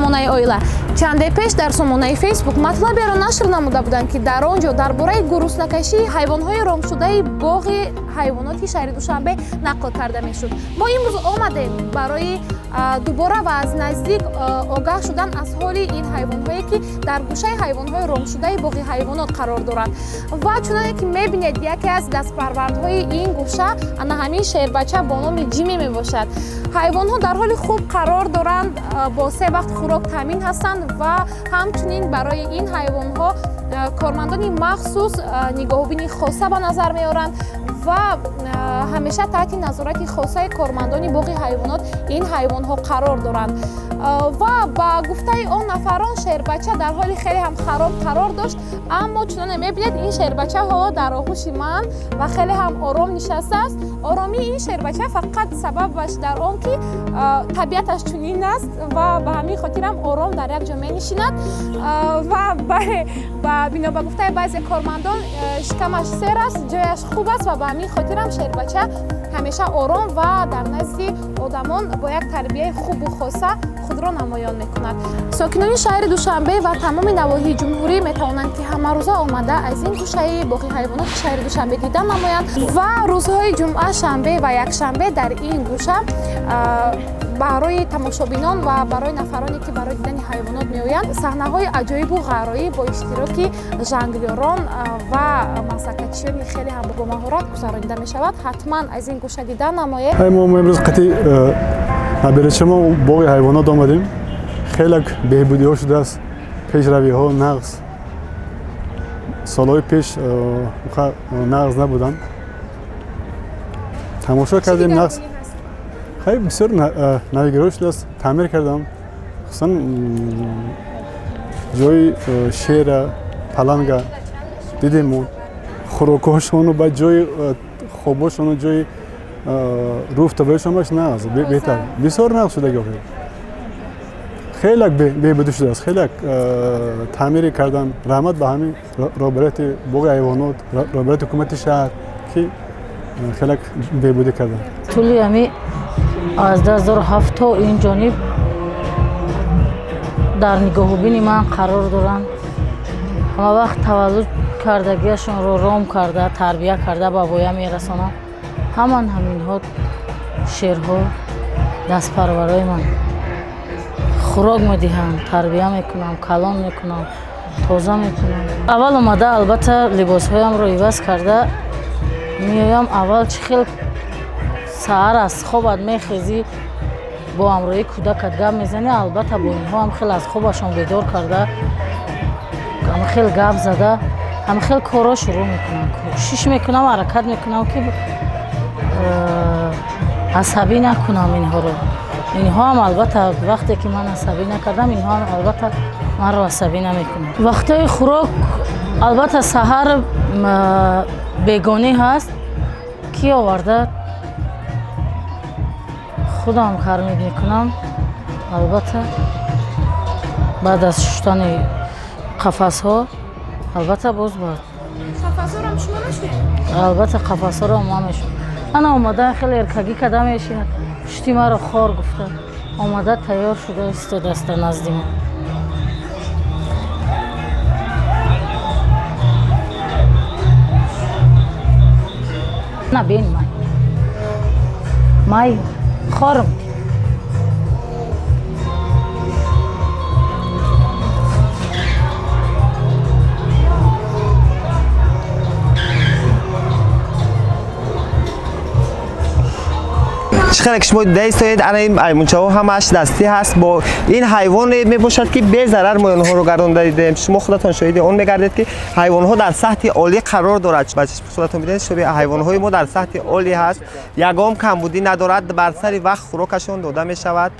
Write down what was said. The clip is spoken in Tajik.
Сомонаи оила. Чанде пеш дар сомонаи Фейсбук матлаберо нашр намуда буданд, ки дар он ҷо дар бораи гуруснакашии ҳайвонҳои ромшудаи боғи ҳайвоноти шаҳри Душанбе нақл карда мешуд. Мо имрӯз омадем барои дубора ва аз наздик огаҳ шудан аз ҳоли ин ҳайвонҳое, ки дар гӯшаи ҳайвонҳои ромшудаи боғи ҳайвонот қарор доранд. Ва чуноне ки мебинед, яке аз дастпарвардҳои ин гӯша ана ҳамин шербача бо номи Ҷими мебошад. Ҳайвонҳо дар ҳоли хуб қарор доранд, бо се вақт хӯрок таъмин ҳастанд ва ҳамчунин барои ин ҳайвонҳо кормандони махсус нигоҳубини хоса ба назар меоранд ва ҳамеша таҳти назорати хосаи кормандони боғи ҳайвонот ин ҳайвонҳо қарор доранд. Ва ба гуфтаи он нафарон, шербача дар ҳоли хеле ҳам хароб қарор дошт, аммо чуноне мебинед, ин шербача ҳоло дар оғӯши ман ва хеле ҳам ором нишастааст. Оромии ин шербача фақат сабабаш дар он, ки табиаташ чунин аст ва ба ҳамин хотирам ором дар як ҷо менишинад. Ва бале, бино ба гуфтаи баъзе кормандон, шикамаш сер аст, ҷояш хуб аст ва ба ҳамин хотирам шербача ҳамеша ором ва дар назди одамон бо як тарбияи хубу хоса худро намоён мекунад. Сокинони шаҳри Душанбе ва тамоми навоҳии ҷумҳурӣ метавонанд, ки ҳамарӯза омада аз ин гӯшаи боғи ҳайвоноти шаҳри Душанбе дида намоянд ва рӯзҳои ҷумъа, шанбе ва якшанбе дар ин гӯша барои тамошобинон ва барои нафароне, ки барои дидани ҳайвонот меоянд, саҳнаҳои аҷоибу ғароиб бо иштироки жонглёрон ва масакачиёни хеле ҳам бомаҳорат гузаронида мешавад. Ҳатман аз ин гӯша дида намоед. Мо имрӯз қати наберачамо боғи ҳайвонот омадем. Хеле беҳбудиҳо шудааст, пешравиҳо нағз. Солҳои пеш нағз набуданд. Тамошо кардем, нағз, хеле бисёр навигариҳо шудааст. Таъмир кардам, хусусан ҷои шера, паланга дидем. Мо хӯрокҳошону ба ҷои хобошону ҷои руфтабоишон баш нағз, беҳтар, бисёр нағз шудаги. Охир хеле беҳбудӣ шудааст, хеле таъмире кардан. Раҳмат ба ҳамин роҳбарияти боғи ҳайвонот, роҳбарияти ҳукумати шаҳр, ки хеле беҳбудӣ карданд. Тӯли ҳами аз 2007 то ин ҷониб дар нигоҳубини ман қарор доранд. Ҳама вақт таваллуд кардагиашонро ром карда, тарбия карда, ба воя мерасонам. Ҳаман ҳаминҳо шерҳо дастпарварои ман, хӯрок медиҳам, тарбия мекунам, калон мекунам, тоза мекунам. Аввал омада, албатта, либосҳоямро иваз карда меоям. Аввал чӣ хел саҳар аз хобат мехезӣ, бо ҳамроҳии кӯдакат гап мезанӣ, албатта, бо инҳо ҳам хел аз хобашон бедор карда, ҳам хел гап зада, ҳам хел корро шурӯъ мекунам. Кӯшиш мекунам, ҳаракат мекунам, ки асабӣ накунам инҳоро. Инҳо ҳам, албатта, вақте ки ман асабӣ накардам, инҳо ҳам, албатта, манро асабӣ намекунанд. Вақтҳои хӯрок, албатта, саҳар, бегонӣ ҳаст, ки оварда худам кормить мекунам. Албатта, баъд аз шуштани қафасҳо, албатта, боз баъд Қафасҳоро шумо мешӯед? Албатта, қафасҳоро ман мешӯям. Ана омада, хеле эркагӣ карда мешинад, пушти маро хор гуфта, омада, тайёр шуда истодааст дар назди ман. На, бин, май, май, хорм. Чӣ хеле ки шумо дида истоед, ана ин маймунчаҳо ҳамааш дастӣ ҳаст. Бо ин ҳайвоне мебошад, ки безарар мо онҳоро гардонда дидем. Шумо худатон шоҳиди он мегардед, ки ҳайвонҳо дар сатҳи олӣ қарор дорад. Ба чишми худатон бидед, шоби ҳайвонҳои мо дар сатҳи олӣ ҳаст, ягон камбудӣ надорад, бар сари вақт хӯрокашон дода мешавад.